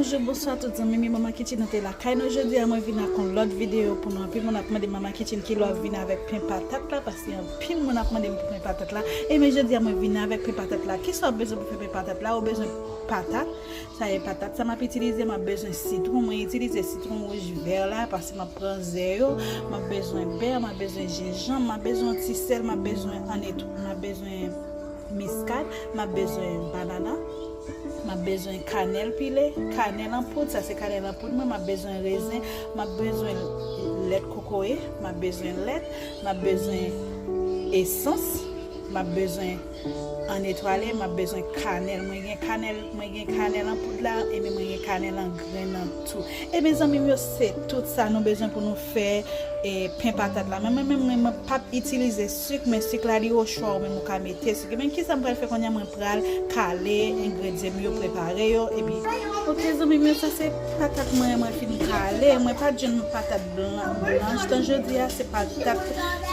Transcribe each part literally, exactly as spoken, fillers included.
Bonjou, bonswa tout zanmi m yo, Mama Kitchen nan te lakay nou jodi a, mwen vin ak yon lòt videyo pou nou. Anpil moun ap mande Mama Kitchen kilè w ap vin avèk pen patat la, paske anpil moun ap mande m pou pen patat la. Ebyen jodi a mwen vin avèk pen patat la. Kisa w ap bezwen pou fè pen patat la? Ou bezwen patat, sa e patat sa m ap itilize, m ap bezwen sitwon, mwen itilize sitwon wouj vè la, paske m ap pran ze yo, m ap bezwen bè, m ap bezwen jenjanm, m ap bezwen yon ti sèl, m ap bezwen annetwa, m ap bezwen miskad, m ap bezwen banana, m ap bezwen kanèl pile, kanèl an poud, sa se kanèl an poud mwen, m ap bezwen rezen, m ap bezwen lèt kokoye, m ap bezwen lèt, m ap bezwen esans, m ap bezwen annetwale, m ap bezwen kanèl. Mwen gen kanèl, mwen gen kanèl an poud la, epi mwen gen kanèl an grenn nan tou. Ebyen zanmi m yo, se tout sa nou bezwen pou nou fè e pen patat la. Men mwen menm mwen, mwen p ap itilize sik, men sik la li ochwa, ou menm ou ka mete sik. Ebyen kisa m pral fè kounye a? Mwen pral kale engredyan m yo, prepare yo, epi oke zanmi m yo, sa se patat mwen, mwen fin kale. Mwen pa t jwenn patat blan, blanch tan jodi a, se patat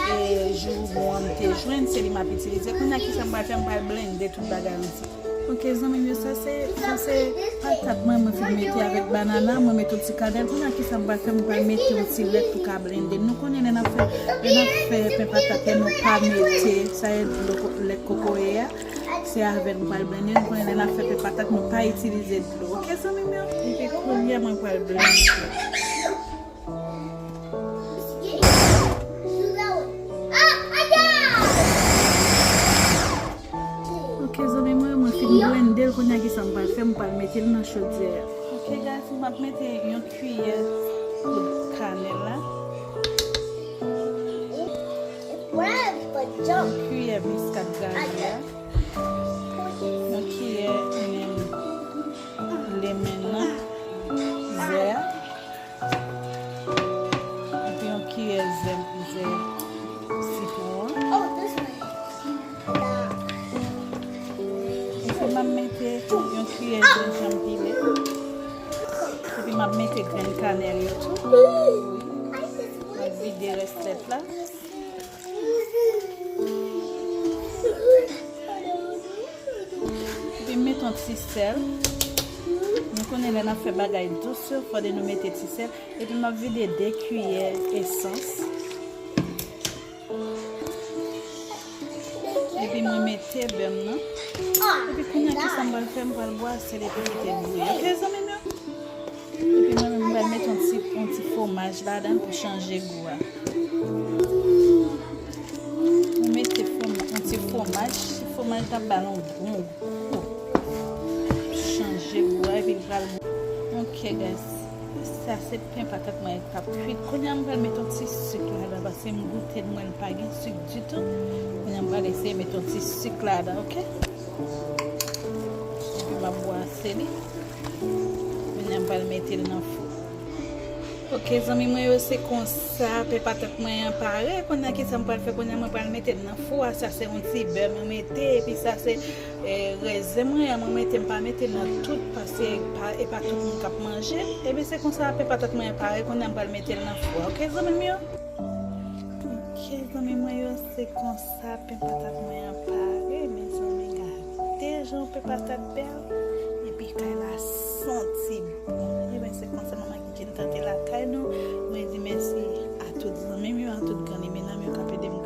e joubon an m te jwenn, se li m ap itilize. Kounye a kisa m pral fè? M pral blende tout bagay ansanm. Oke zanmi m yo, sa se, sa se patat mwen, mwen fin mete avèk banana, mwen mete yon ti kanèl. Kounye a kisa m pral fè? M pral mete yon ti lèt pou ka blende. Nou konnen lè n ap fè, lè n ap fè pen patat la, nou pa mete sa e dlo ko- lèt kokoye a. Se avè l m pral blende. Nou konnen lè n ap fè pen patat, nou pa itilize dlo. Oke zanmi m yo? Epi kounye a mwen pral blende. Oke zanmi mwen, mwen fin blende l, kounye a kisa m pral fè? M pral mete l nan chodyè a. Oke guys, m ap mete yon kiyè poud kanèl la. Yon kiyè miskad graje a. Yon kiyè menm lemon nan, ze a. Epi yon kiyè ze, ze sitwon an. Epi m ap mete yon kiyè jenjanm pile. Epi m ap mete grenn kanèl yo tou. M ap vide rès lèt la. Epi m mete yon ti sèl. Nou konnen lè n ap fè bagay dous yo, fòde nou mete ti sèl. Epi m ap vide de kiyè esans. Epi mwen mete bè m nan. Epi kounye a kisa m pral fè? M pral bwase l epi kite l bouyi. Oke zanmi m yo? Epi mwen menm m pral mete yon ti, yon ti fwomaj ladan l pou chanje gou a. Mwen mete fwom- yon ti fwomaj. Ti fwomaj la ap ba l yon bon gou. Chanje gou a epi l pral bon. Oke guys. Sa se pen patat mwen k ap kwit. Kounye a m pral mete yon ti sik ladan paske m goute l, m wè l pa gen sik ditou. Kounye a m pral eseye mete yon ti sik ladan, oke? Epi m ap bwase li. Kounye a m pral mete l nan fou. Oke zanmi mwen yo, se konsa pen patat mwen an pare. Kounye a kisa m pral fè? Kounye a mwen pral mete l nan fou a. Sa se yon ti bè mwen mete, epi sa se e, rezen mwen an, mwen mete, m pa mete nan tout, paske e pa, e pa tout moun k ap manje. Ebyen, se konsa pen patat mwen an pare, kounye a m pral mete l nan fou a. Oke, zanmi m yo? Oke, zanmi mwen yo, se konsa pen patat mwen an pare, mezanmi, gade jan pen patat bèl, epi kay la santi bon. Ebyen, se konsa manman Kitchen tante lakay nou. Mwen di mèsi a tout zanmi m yo, a tout grann e medam yo k ap ede m